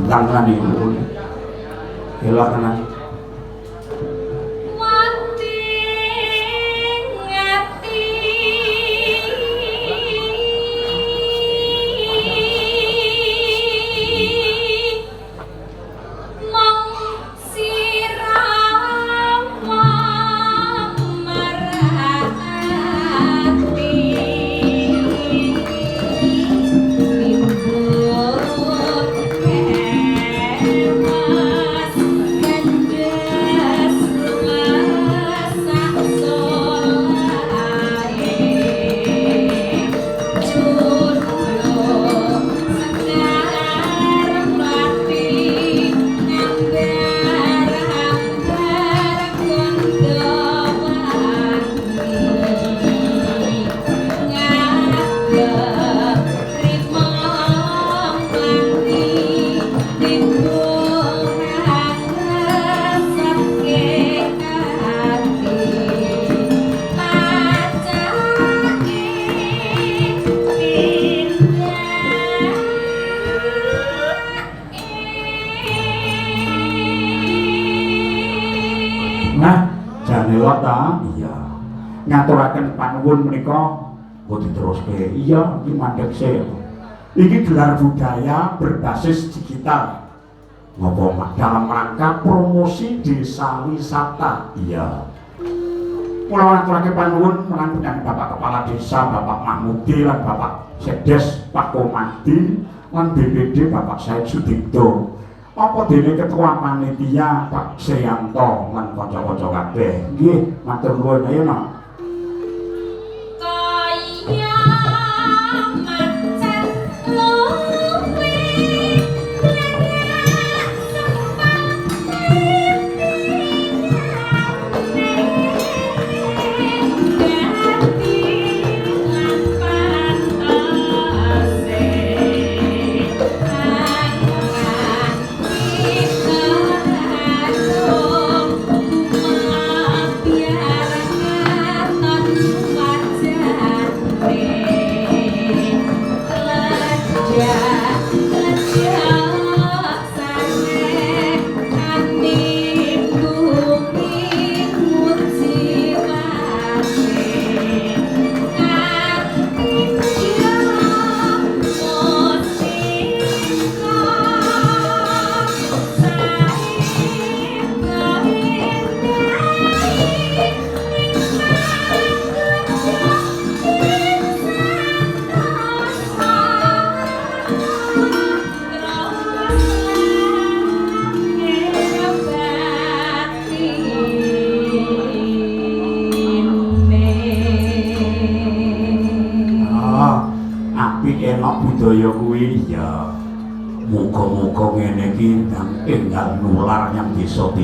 Ndang tenan iki. Elok tenan. Wati ngati mong sirawa marati timbul kemas gandes lumasak solahe cunduk sekar mlati ngambar ambar gondowangi ngadeg rima mlati timbul ngesepke ati pacake tindake. Nah, jan elok ta? Iya. Ngaturaken panuwun menika Kok diteruske? Iya, iki mandheg sik. Iki gelar budaya berbasis digital. Ngopo, Mak? Dalam rangka promosi desa wisata. Iya. Kula ngaturake panuwun marang panjenengan Bapak Kepala Desa Bapak Mahmudi lan Bapak Sekdes Pak Komadi lan BPD Bapak Said Sudikto. Apa dene Ketua Panitia Pak Seyanto lan kanca-kanca kabeh. Nggih, matur nuwun ayo no. Kaya macan luwe larak sempang dadi lan pantase angan kita biar katon wajahne lejak lejak saneh aning bumi mujiwate ngatindya musika saengga endahi Ah, apik elok budaya kuwi. Iya. Muga-muga ngene iki ndang enggal nular nyang desa-desa.